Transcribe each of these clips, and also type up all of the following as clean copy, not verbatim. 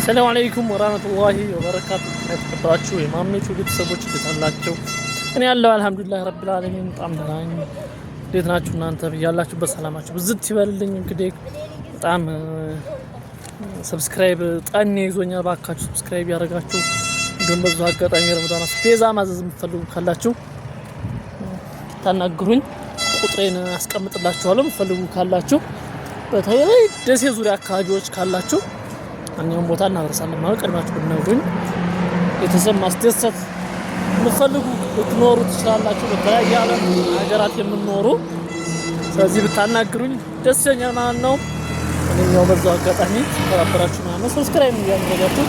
ሰላም አለይኩም ወራህመቱላሂ ወበረካቱ። የተከበራችሁ የማሜቱ ቤተሰቦች እንዴት አላችሁ? እኔ ያለው አልሐምዱሊላህ ረቢል ዓለሚን በጣም ደህና ነኝ። እንዴት ናችሁ እናንተ? ያላችሁበት ሰላማችሁ ብዝት ይበልልኝ። እንግዲህ በጣም subscribe ጠኔ ይዞኛል። ባካችሁ subscribe ያደረጋችሁ፣ እንዲሁም በዚሁ አጋጣሚ ረመዳን አስቤዛ ማዘዝ የምትፈልጉ ካላችሁ ታናግሩኝ፣ ቁጥሬን አስቀምጥላችኋለሁ። የምትፈልጉ ካላችሁ በተለይ ደሴ ዙሪያ አካባቢዎች ካላችሁ ማንኛውም ቦታ እናደርሳለን ማለት ቀድማችሁ ብትነግሩኝ። ቤተሰብ ማስደሰት የምትፈልጉ ልትኖሩ ትችላላችሁ፣ በተለያየ ዓለም ሀገራት የምትኖሩ። ስለዚህ ብታናግሩኝ ደስ ይለኛል ማለት ነው። እኔኛው በዛው አጋጣሚ ተባበራችሁ ማለት ነው። Subscribe እያደረጋችሁ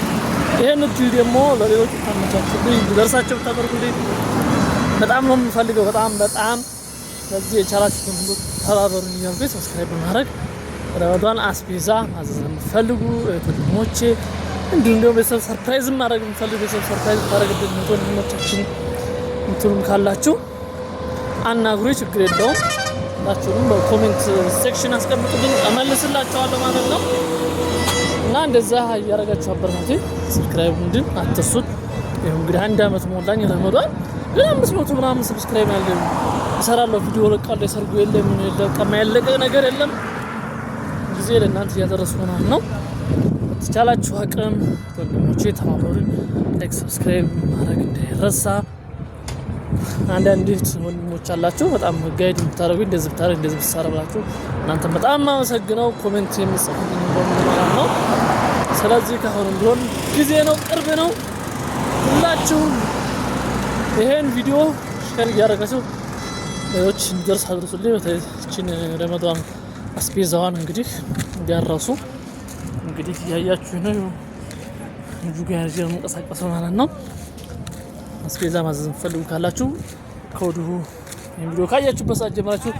ይሄን እድል ደግሞ ለሌሎች ታመቻቹልኝ፣ እንዲደርሳቸው ብታደርጉልኝ በጣም ነው የምፈልገው። በጣም በጣም። ስለዚህ የቻላችሁትን ሁሉ ተባበሩኝ እያልኩኝ subscribe በማድረግ ረመዷን አስቤዛ ማዘዝ ለምትፈልጉ ወንድሞቼ፣ እንዲሁም ደግሞ ቤተሰብ surprise ማድረግ የምትፈልጉ፣ ቤተሰብ surprise ማድረግ ወንድሞቻችን እንትኑም ካላችሁ አናግሩኝ፣ ችግር የለውም። ሁላችሁንም በ comment section አስቀምጡልኝ፣ እመልስላችኋለሁ ማለት ነው። እና እንደዛ እያደረጋችሁ አበረታቱ። Subscribe እንድን አትርሱት። ይኸው እንግዲህ አንድ አመት ሞላኝ ረመዷን፣ ግን 500 ምናምን subscribe ያለ። እሰራለሁ፣ ቪዲዮ እለቃለሁ። የሰርጉ የለ ምን የለ ቀማ ያለቀ ነገር የለም። ጊዜ ለእናንተ እያደረስኩ ምናምን ነው። በተቻላችሁ አቅም ወንድሞቼ ተባበሩኝ። Like subscribe ማድረግ እንዳይረሳ። አንዳንድ ወንድሞች አላችሁ በጣም guide የምታደርጉኝ፣ እንደዚህ ብታደርግ እንደዚህ ብትሰራ ብላችሁ፣ እናንተም በጣም አመሰግነው comment የምጽፉልኝ በሙሉ ማለት ነው። ስለዚህ ካሁንም ቢሆን ጊዜ ነው፣ ቅርብ ነው። ሁላችሁም ይሄን ቪዲዮ share እያደረጋችሁ ሌሎች እንዲደርስ አድርሱልኝ። በተለይ ረመዷን አስቤዛዋን እንግዲህ እንዲያረሱ እንግዲህ እያያችሁ ነው። ልጁ ጋር ይዤ የምንቀሳቀሰው ማለት ነው። አስቤዛ ማዘዝ የምትፈልጉ ካላችሁ ከወዲሁ ይህን ቪዲዮ ካያችሁበት ሰዓት ጀምራችሁ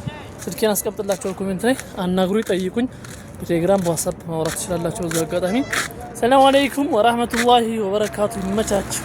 ስልኬን አስቀምጥላችኋል። Comment ላይ አናግሩኝ፣ ጠይቁኝ። በቴሌግራም በዋትስአፕ ማውራት ትችላላችሁ። በዚሁ አጋጣሚ ሰላም አለይኩም ወራህመቱላሂ ወበረካቱ። ይመቻችሁ።